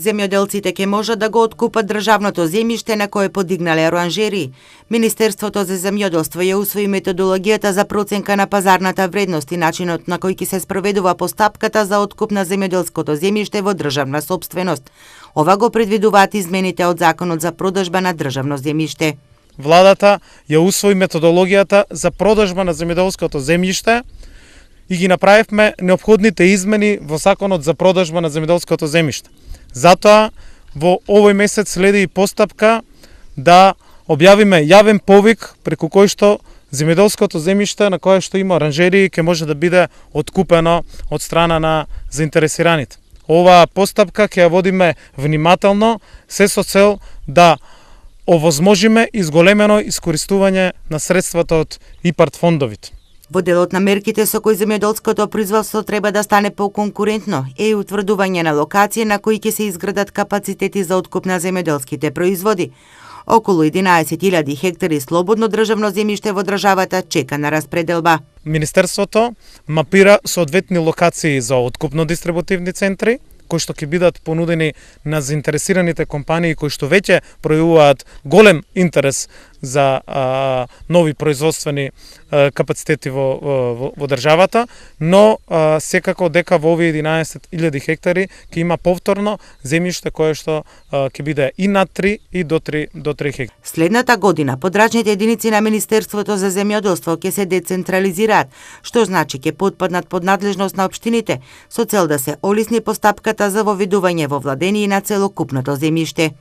Земјоделците ќе можат да го откупат државното земјиште на кое подигнале оранжери. Министерството за земјоделство ја усвои методологијата за проценка на пазарната вредност и начинот на кој ќе се спроведува постапката за откуп на земјоделското земјиште во државна сопственост. Ова го предвидуваат измените од Законот за продажба на државно земјиште. Владата ја усвои методологијата за продажба на земјоделското земјиште и ги направивме неопходните измени во Законот за продажба на земјоделското земјиште. Затоа, во овој месец следи и постапка да објавиме јавен повик преку кој што земјоделското земјиште на кое што има оранжерии ќе може да биде откупено од страна на заинтересираните. Оваа постапка ќе ја водиме внимателно, се со цел да овозможиме изголемено искористување на средствата од ИПАРД фондовите. Во делот на мерките со кои земјоделското производство треба да стане поконкурентно е и утврдување на локации на кои ќе се изградат капацитети за откуп на земјоделските производи. Околу 11.000 хектари слободно државно земјиште во државата чека на распределба. Министерството мапира соодветни локации за откупно-дистрибутивни центри, кои што ќе бидат понудени на заинтересираните компании кои што веќе пројавуваат голем интерес за нови производствени капацитети во државата, но секако дека во овие 11.000 хектари ќе има повторно земјиште кое што ќе биде и над 3 и до 3 хектари. Следната година подрачните единици на Министерството за земјоделство ќе се децентрализираат, што значи ќе потпаднат под надлежност на општините, со цел да се олесни постапката за воведување во владение на целокупното земјиште.